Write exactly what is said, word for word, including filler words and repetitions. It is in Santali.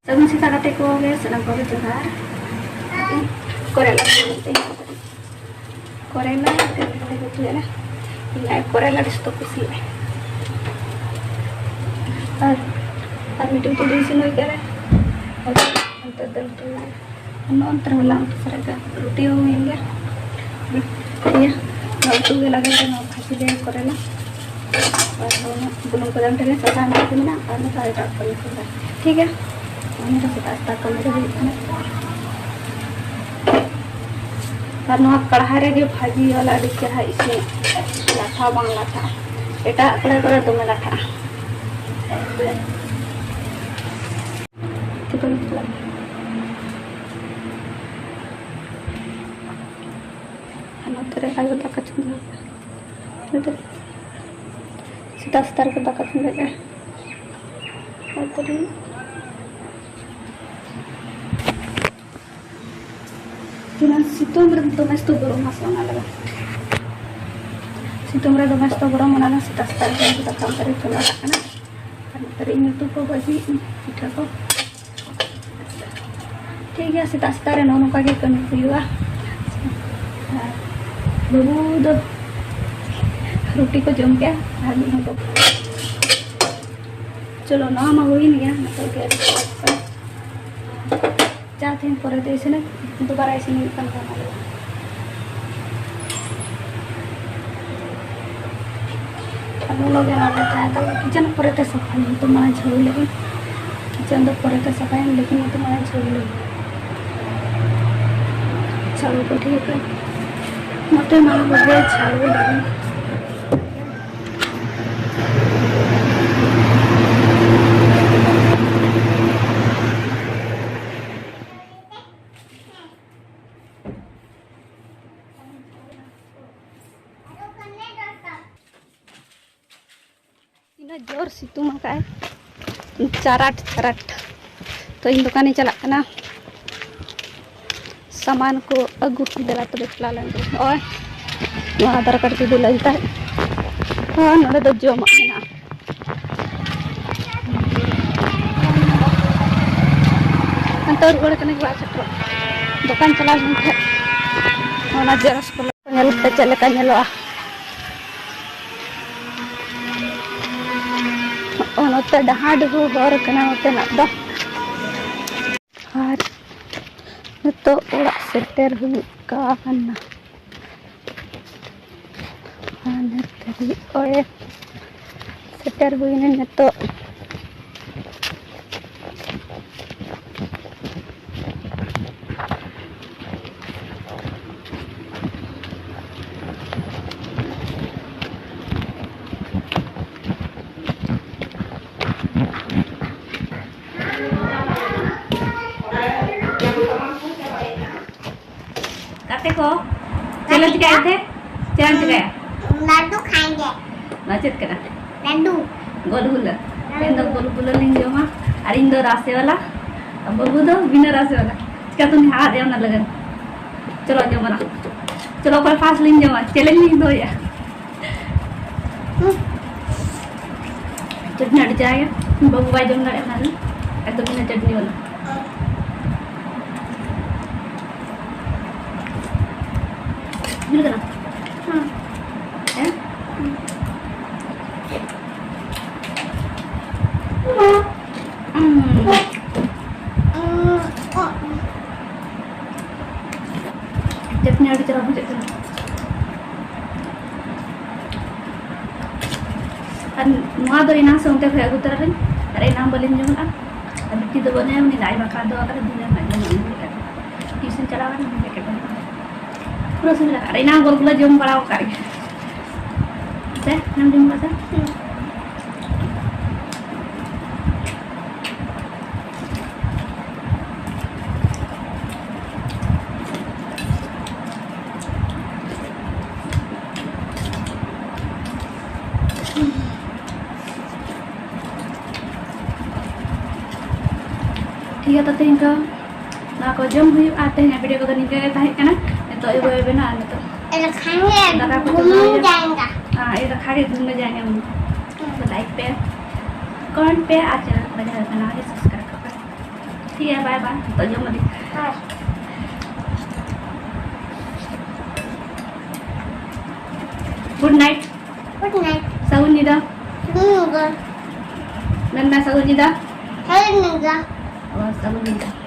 ᱥᱟᱹᱜᱩᱱ ᱥᱮᱛᱟᱜ ᱜᱟᱛᱮ ᱠᱚ ᱜᱮ, ᱥᱟᱱᱟᱢ ᱠᱚᱜᱮ ᱡᱚᱦᱟᱨ᱾ ᱠᱚᱨᱮᱞᱟ ᱠᱚᱨᱮᱞᱟ ᱠᱚᱨᱮᱞᱟ ᱤᱧ ᱟᱭ ᱠᱚᱨᱮᱞᱟ ᱟᱹᱰᱤ ᱥᱚᱠᱛᱚ ᱠᱩᱥᱤᱭᱟᱜᱼᱟ᱾ ᱟᱨ ᱟᱨ ᱢᱤᱫᱴᱮᱱ ᱛᱩᱲᱤ ᱤᱥᱤᱱ ᱦᱩᱭ ᱠᱟᱱᱟ᱾ ᱟᱨ ᱚᱱᱛᱮ ᱫᱟᱹᱞ ᱩᱛᱩ ᱱᱚᱜᱼᱚ ᱱᱚᱛᱮ ᱨᱮ ᱦᱚᱞᱟ ᱩᱛᱩ ᱥᱟᱨᱮᱡ ᱠᱟᱜ ᱨᱩᱴᱤ ᱦᱚᱸ ᱦᱩᱭᱮᱱ ᱜᱮᱭᱟ᱾ ᱤᱭᱟᱹ, ᱱᱚᱣᱟ ᱩᱛᱩ ᱜᱮ ᱞᱟᱜᱟᱣ ᱠᱟᱱᱟ, ᱵᱷᱟᱹᱡᱤ ᱞᱮ ᱠᱚᱨᱮᱞᱟ᱾ ᱟᱨ ᱵᱩᱞᱩᱝ ᱠᱚ ᱮᱢ ᱴᱷᱮᱱ ᱥᱟᱥᱟᱝ ᱠᱚ ᱢᱮᱱᱟᱜᱼᱟ, ᱟᱨ ᱱᱚᱝᱠᱟ ᱮᱴᱟᱜ ᱠᱟᱹᱢᱤ ᱠᱚ ᱢᱮᱱᱟᱜᱼᱟ᱾ ᱴᱷᱤᱠ ᱜᱮᱭᱟ, ᱱᱚᱜᱼᱚ ᱱᱚᱝᱠᱟ ᱥᱮᱛᱟᱜ ᱥᱮᱛᱟᱜ ᱠᱟᱹᱢᱤ ᱫᱚ ᱦᱩᱭᱩᱜ ᱠᱟᱱᱟ᱾ ᱟᱨ ᱱᱚᱣᱟ ᱠᱟᱲᱦᱟ ᱨᱮᱜᱮ ᱵᱷᱟᱹᱡᱤ ᱣᱟᱞᱟ ᱟᱹᱰᱤ ᱪᱮᱦᱨᱟ ᱤᱥᱤᱱ, ᱞᱟᱴᱷᱟ ᱵᱟᱝ ᱞᱟᱴᱷᱟᱜᱼᱟ᱾ ᱮᱴᱟᱜ ᱠᱚᱲᱟ ᱠᱚᱨᱮ ᱫᱚᱢᱮ ᱞᱟᱴᱷᱟᱜᱼᱟ᱾ ᱟᱨ ᱱᱚᱛᱮ ᱨᱮ ᱟᱭᱳ ᱫᱟᱠᱟ ᱪᱚᱸᱫᱟ ᱟᱠᱟᱫᱟ᱾ ᱱᱚᱛᱮ ᱥᱮᱛᱟᱜ ᱥᱮᱛᱟᱜ ᱨᱮᱠᱚ ᱫᱟᱠᱟ ᱪᱚᱸᱫᱟᱭᱮᱫᱼᱟ᱾ ᱱᱚᱛᱮ ᱨᱮ ᱛᱤᱱᱟᱹᱜ ᱥᱤᱛᱩᱝ ᱨᱮ ᱫᱚᱢᱮ ᱥᱤᱛᱩᱝ ᱜᱚᱨᱚᱢᱟ ᱥᱮ ᱚᱱᱟ ᱞᱟᱹᱜᱤᱫ᱾ ᱥᱤᱛᱩᱝ ᱨᱮ ᱫᱚᱢᱮ ᱥᱤᱛᱩᱝ ᱜᱚᱨᱚᱢ, ᱚᱱᱟ ᱞᱟᱹᱜᱤᱫ ᱥᱮᱛᱟᱜ ᱥᱮᱛᱟᱜ ᱨᱮ ᱫᱟᱠᱟ ᱚᱱᱛᱮ ᱨᱮ ᱪᱚᱸᱫᱟ ᱠᱟᱜ ᱠᱟᱱᱟ᱾ ᱟᱨ ᱱᱚᱛᱮ ᱨᱮ ᱤᱧ ᱩᱛᱩ ᱠᱚ ᱵᱷᱟᱹᱡᱤ ᱯᱤᱴᱷᱟᱹ ᱠᱚ᱾ ᱴᱷᱤᱠ ᱜᱮᱭᱟ, ᱥᱮᱛᱟᱜ ᱥᱮᱛᱟᱜ ᱨᱮ ᱱᱚᱜᱼᱚ ᱱᱚᱝᱠᱟ ᱜᱮ ᱠᱟᱹᱢᱤ ᱦᱩᱭᱩᱜᱼᱟ᱾ ᱟᱨ ᱵᱟᱹᱵᱩ ᱫᱚ ᱨᱩᱴᱤ ᱠᱚ ᱡᱚᱢ ᱠᱮᱜᱼᱟ ᱟᱨ ᱢᱤᱫ ᱦᱚᱲ ᱫᱚ ᱪᱚᱞᱚ, ᱱᱚᱣᱟ ᱢᱟ ᱦᱩᱭᱮᱱ ᱜᱮᱭᱟ, ᱱᱤᱛᱚᱜ ᱜᱮ ᱪᱟ ᱛᱮᱦᱮᱧ ᱯᱚᱨᱮ ᱛᱮ ᱤᱥᱤᱱᱟ, ᱫᱩᱵᱟᱨᱟ ᱤᱥᱤᱱ ᱦᱩᱭᱩᱜ ᱠᱟᱱ ᱛᱟᱦᱮᱱᱟ᱾ ᱟᱨ ᱞᱚᱞᱚ ᱜᱮ ᱞᱟᱜᱟᱣ ᱛᱟᱦᱮᱸ ᱫᱚ ᱠᱤᱪᱮᱱ ᱯᱚᱨᱮ ᱛᱮ ᱥᱟᱯᱷᱟᱭ ᱦᱩᱭᱩᱜ ᱛᱟᱢᱟ, ᱡᱷᱟᱹᱲᱩ ᱞᱟᱹᱜᱤᱫ᱾ ᱠᱤᱪᱮᱱ ᱫᱚ ᱯᱚᱨᱮ ᱛᱮ ᱥᱟᱯᱷᱟᱭᱟᱢ, ᱞᱮᱠᱤᱱ ᱱᱤᱛᱚᱜ ᱢᱟ ᱡᱷᱟᱹᱲᱩ ᱞᱟᱹᱜᱤᱫ᱾ ᱡᱷᱟᱹᱲᱩ ᱠᱚ ᱴᱷᱤᱠ ᱠᱟᱜ ᱱᱚᱛᱮ ᱢᱟ ᱵᱚᱞᱮ ᱡᱷᱟᱹᱲᱩ ᱞᱟᱹᱜᱤᱫ᱾ ᱛᱤᱱᱟᱹᱜ ᱡᱳᱨ ᱥᱤᱛᱩᱝ ᱟᱠᱟᱫᱼᱟᱭ, ᱪᱟᱨᱟᱴ ᱪᱟᱨᱟᱴ᱾ ᱛᱚ, ᱤᱧ ᱫᱚᱠᱟᱱᱤᱧ ᱪᱟᱞᱟᱜ ᱠᱟᱱᱟ, ᱥᱟᱢᱟᱱ ᱠᱚ ᱟᱹᱜᱩ᱾ ᱫᱮᱞᱟ ᱛᱚᱵᱮ ᱪᱟᱞᱟᱣ ᱞᱮᱱ ᱜᱮ᱾ ᱱᱚᱜᱼᱚᱭ ᱱᱚᱣᱟ ᱟᱫᱷᱟᱨ ᱠᱟᱨᱰ ᱠᱚ ᱤᱫᱤ ᱞᱟᱹᱜᱤᱫ ᱛᱟᱦᱮᱸᱫ᱾ ᱦᱚᱸ, ᱱᱚᱰᱮ ᱫᱚ ᱡᱚᱢᱟᱜ ᱢᱮᱱᱟᱜᱼᱟ᱾ ᱱᱤᱛᱚᱜ ᱨᱩᱣᱟᱹᱲ ᱠᱟᱱᱟ ᱚᱲᱟᱜ ᱥᱮᱫ ᱠᱷᱚᱱ᱾ ᱫᱚᱠᱟᱱ ᱪᱟᱞᱟᱣ ᱞᱮᱱ ᱛᱟᱦᱮᱸᱫ, ᱚᱱᱟ ᱡᱮᱨᱚᱠᱥ ᱠᱚ ᱧᱮᱞ ᱛᱮ ᱪᱮᱫ ᱞᱮᱠᱟ ᱧᱮᱞᱚᱜᱼᱟ᱾ ᱱᱚᱜᱼᱚ ᱱᱚᱛᱮ ᱰᱟᱦᱟᱰᱩᱦᱩ ᱦᱚᱨ ᱠᱟᱱᱟ ᱱᱚᱛᱮᱱᱟᱜ ᱫᱚ᱾ ᱟᱨ ᱱᱤᱛᱚᱜ ᱚᱲᱟᱜ ᱥᱮᱴᱮᱨ ᱦᱩᱭᱩᱜ ᱠᱟᱱᱟ᱾ ᱟᱨ ᱱᱤᱛ ᱫᱷᱟᱹᱵᱤᱡ ᱚᱲᱮ ᱥᱮᱴᱮᱨ ᱦᱩᱭᱱᱟ ᱱᱤᱛᱚᱜ᱾ ᱜᱟᱛᱮ ᱠᱚ, ᱪᱮᱫ ᱞᱮ ᱪᱤᱠᱟᱹᱭᱮᱫ ᱛᱮ? ᱪᱮᱫ ᱮᱢ ᱪᱤᱠᱟᱹᱭᱟ? लड्डू खाएंगे। ᱱᱚᱣᱟ ᱪᱮᱫ ᱠᱟᱱᱟ? लड्डू। ᱜᱚᱞᱜᱩᱞᱟᱹ᱾ ᱤᱧ ᱫᱚ ᱜᱚᱞᱜᱩᱞᱟᱹ ᱞᱤᱧ ᱡᱚᱢᱟ, ᱟᱨ ᱤᱧ ᱫᱚ ᱨᱟᱥᱮᱣᱟᱞᱟ, ᱟᱨ ᱵᱟᱹᱵᱩ ᱫᱚ ᱵᱤᱱᱟᱹ ᱨᱟᱥᱮᱣᱟᱞᱟ᱾ ᱪᱤᱠᱟᱹ ᱛᱮᱢ ᱦᱟᱣᱟᱫ ᱮᱭᱟ ᱚᱱᱟ ᱞᱟᱹᱜᱤᱫ? ᱪᱚᱞᱚ ᱡᱚᱢ ᱟᱞᱟᱝ᱾ ᱪᱚᱞᱚ, ᱚᱠᱚᱭ ᱯᱷᱟᱥᱴ ᱞᱤᱧ ᱡᱚᱢᱟ, ᱪᱮᱞᱮᱧᱡᱽ ᱞᱤᱧ ᱫᱚᱦᱚᱭᱟ᱾ ᱪᱟᱴᱱᱤ ᱟᱹᱰᱤ ᱪᱮᱦᱨᱟ ᱜᱮᱭᱟ᱾ ᱵᱟᱹᱵᱩ ᱵᱟᱭ ᱡᱚᱢ ᱫᱟᱲᱮᱭᱟᱜ ᱠᱟᱱᱟ, ᱮᱠᱫᱚᱢ ᱵᱤᱱᱟᱹ ᱪᱟᱴᱱᱤ ᱵᱟᱞᱟ᱾ ᱵᱩᱡᱷᱟᱹᱣ ᱠᱟᱱᱟ? ᱦᱮᱸ? ᱪᱟᱴᱱᱤ ᱟᱹᱰᱤ ᱪᱮᱦᱨᱟ ᱵᱩᱡᱷᱟᱹᱜ ᱠᱟᱱᱟ᱾ ᱟᱨ ᱱᱚᱣᱟ ᱫᱚ ᱮᱱᱟᱝ ᱥᱮ ᱚᱱᱛᱮ ᱠᱷᱚᱱ ᱟᱹᱜᱩ ᱛᱚᱨᱟ ᱞᱤᱧ, ᱟᱨ ᱮᱱᱟᱝ ᱵᱟᱹᱞᱤᱧ ᱡᱚᱢ ᱞᱮᱫᱼᱟ᱾ ᱟᱨ ᱵᱤᱴᱤ ᱫᱚ ᱵᱟᱹᱱᱩᱭᱟ, ᱩᱱᱤ ᱫᱚ ᱟᱡ ᱵᱟᱠᱷᱨᱟ ᱫᱚ ᱟᱠᱟᱫᱟ, ᱫᱤᱱᱟᱹᱢ ᱦᱟᱸᱜ ᱡᱚᱢ ᱟᱹᱜᱩ ᱠᱮᱫᱟ᱾ ᱴᱤᱭᱩᱥᱚᱱ ᱪᱟᱞᱟᱣ ᱠᱟᱱᱟ, ᱩᱱᱤ ᱯᱮᱠᱮᱴ ᱵᱟᱹᱱᱩᱜᱼᱟ᱾ ᱯᱩᱨᱟᱹ ᱥᱤᱵᱤᱞᱟ᱾ ᱟᱨ ᱮᱱᱟᱝ ᱜᱚᱞᱜᱩᱞᱟ ᱡᱚᱢ ᱵᱟᱲᱟ ᱟᱠᱟᱫ ᱜᱮ᱾ ᱥᱮ ᱟᱢ ᱡᱚᱢ ᱠᱟᱫᱟ? ᱴᱷᱤᱠ ᱜᱮᱭᱟ, ᱛᱚ ᱛᱮᱦᱮᱧ ᱫᱚ ᱱᱚᱣᱟ ᱠᱚ ᱡᱚᱢ ᱦᱩᱭᱩᱜᱼᱟ᱾ ᱛᱮᱦᱮᱧᱟᱜ ᱵᱷᱤᱰᱤᱭᱳ ᱠᱚᱫᱚ ᱱᱤᱝᱠᱟᱹ ᱜᱮ ᱛᱟᱦᱮᱸ ᱠᱟᱱᱟ᱾ ᱱᱤᱛᱚᱜ ᱟᱹᱭᱩᱵ ᱦᱩᱭ ᱮᱱᱟ, ᱟᱨ ᱱᱤᱛᱚᱜ ᱫᱟᱠᱟ ᱠᱚ ᱪᱚᱸᱫᱟ ᱦᱩᱭᱩᱜᱼᱟ᱾ ᱟᱨ ᱨᱟᱠᱷᱟ ᱜᱮ ᱜᱩᱱ ᱡᱟᱭᱜᱟ ᱢᱮᱱᱟᱜᱼᱟ᱾ ᱛᱚ like ᱯᱮ, comment ᱯᱮ ᱟᱨ channel ᱠᱚ ᱡᱟᱦᱟᱸ ᱠᱟᱱᱟ ᱚᱱᱟ subscribe ᱠᱟᱜ ᱯᱮ᱾ ᱴᱷᱤᱠ ᱜᱮᱭᱟ, bye bye᱾ ᱱᱤᱛᱚᱜ ᱡᱚᱢ ᱟᱹᱞᱤᱧ᱾ Good night᱾ Good night᱾ ᱥᱟᱹᱜᱩᱱ ᱧᱤᱫᱟᱹ᱾ ᱥᱟᱹᱜᱩᱱ ᱧᱤᱫᱟᱹ᱾ ᱢᱮᱱ ᱢᱮ ᱥᱟᱹᱜᱩᱱ ᱧᱤᱫᱟᱹ᱾ ᱥᱟᱹᱜᱩᱱ ᱧᱤᱫᱟᱹ᱾ ᱚ, ᱥᱟᱹᱜᱩᱱ ᱧᱤᱫᱟᱹ᱾